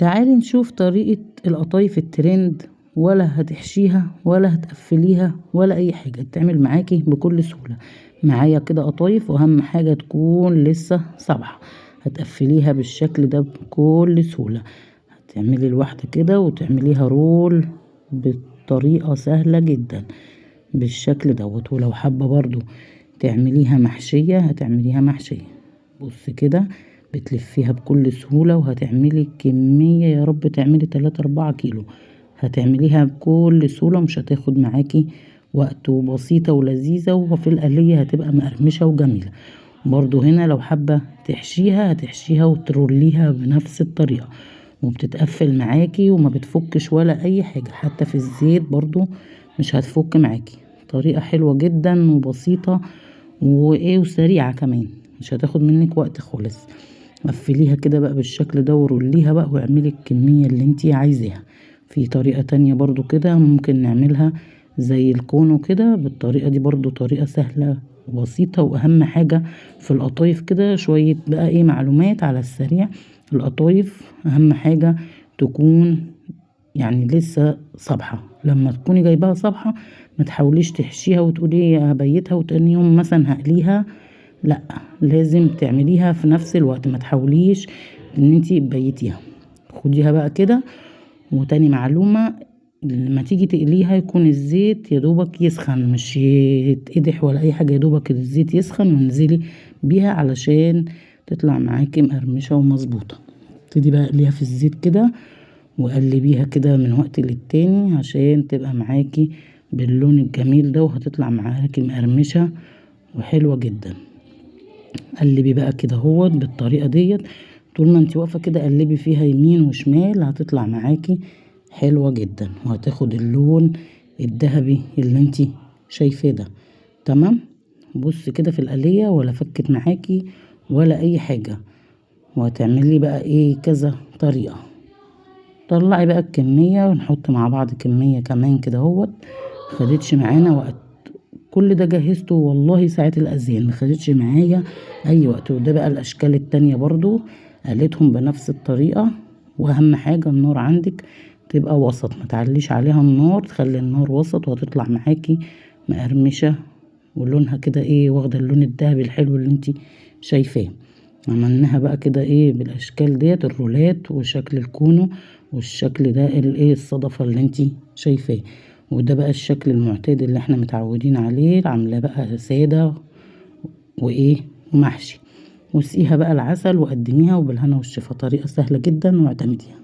تعالي نشوف طريقة القطايف الترند، ولا هتحشيها ولا هتقفليها ولا اي حاجة، تعمل معاكي بكل سهولة. معايا كده قطايف، واهم حاجة تكون لسه صبحة. هتقفليها بالشكل ده بكل سهولة، هتعملي الواحدة كده وتعمليها roll بطريقة سهلة جدا بالشكل دوت. ولو حابة برضو تعمليها محشية هتعمليها محشية. بص كده بتلفيها بكل سهولة، وهتعملي كمية يا رب تعملي 3 4 كيلو، هتعمليها بكل سهولة ومش هتاخد معاكي وقت، وبسيطة ولذيذة، وفي القلية هتبقى مقرمشة وجميلة. برضو هنا لو حابة تحشيها هتحشيها وتروليها بنفس الطريقة، وبتتقفل معاكي وما بتفكش ولا اي حاجة، حتى في الزيت برضو مش هتفك معاكي. طريقة حلوة جدا وبسيطة وايه وسريعة كمان، مش هتاخد منك وقت خالص. قفليها كده بقى بالشكل ده وروليها بقى واعملي الكمية اللي انتي عايزاها. في طريقة تانية برضو كده ممكن نعملها زي الكونو كده بالطريقة دي، برضو طريقة سهلة وبسيطة. واهم حاجة في القطايف كده شوية بقى ايه معلومات على السريع. القطايف اهم حاجة تكون لسه صبحة، لما تكوني جايباها صبحة ما تحاوليش تحشيها وتقولي هبيتها وتاني يوم مثلا هقليها، لا لازم تعمليها في نفس الوقت، ما تحاوليش ان انتي تبيتيها. خديها بقى كده. وتاني معلومة، لما تيجي تقليها يكون الزيت يدوبك يسخن، مش يتقدح ولا اي حاجة، يدوبك الزيت يسخن وانزلي بيها علشان تطلع معاكي مقرمشة ومظبوطة. ابتدي بقى اقليها في الزيت كده وقلبيها كده من وقت للتاني عشان تبقى معاكي باللون الجميل ده، وهتطلع معاكي مقرمشة وحلوة جدا. قلبي بقى كده اهوت بالطريقة ديت، طول ما انتي واقفة كده قلبي فيها يمين وشمال، هتطلع معاكي حلوة جدا وهتاخد اللون الذهبي اللي انتي شايفاه ده. تمام. بصي كده في القلية ولا فكت معاكي ولا اي حاجة، وهتعملي بقى ايه كذا طريقة. طلعي بقى الكمية ونحط مع بعض كمية كمان كده اهوت. خدتش معانا وقت، كل ده جهزته والله ساعة الأذان، ما خدتش معايا أي وقت. وده بقى الأشكال التانية برضو قليتهم بنفس الطريقة. وأهم حاجة النار عندك تبقى وسط، ما تعليش عليها النار، تخلي النار وسط، وهتطلع معاكي مقرمشة ولونها كده ايه، واخدة اللون الذهبي الحلو اللي انتي شايفاه. عملناها بقى كده ايه بالاشكال ديت، الرولات وشكل الكونو والشكل ده الايه الصدفة اللي انتي شايفاه. وده بقى الشكل المعتاد اللي احنا متعودين عليه، عاملاه بقى سادة وايه ومحشي. وسقيها بقى العسل وقدميها وبالهنا والشفا. طريقة سهلة جدا واعتمديها.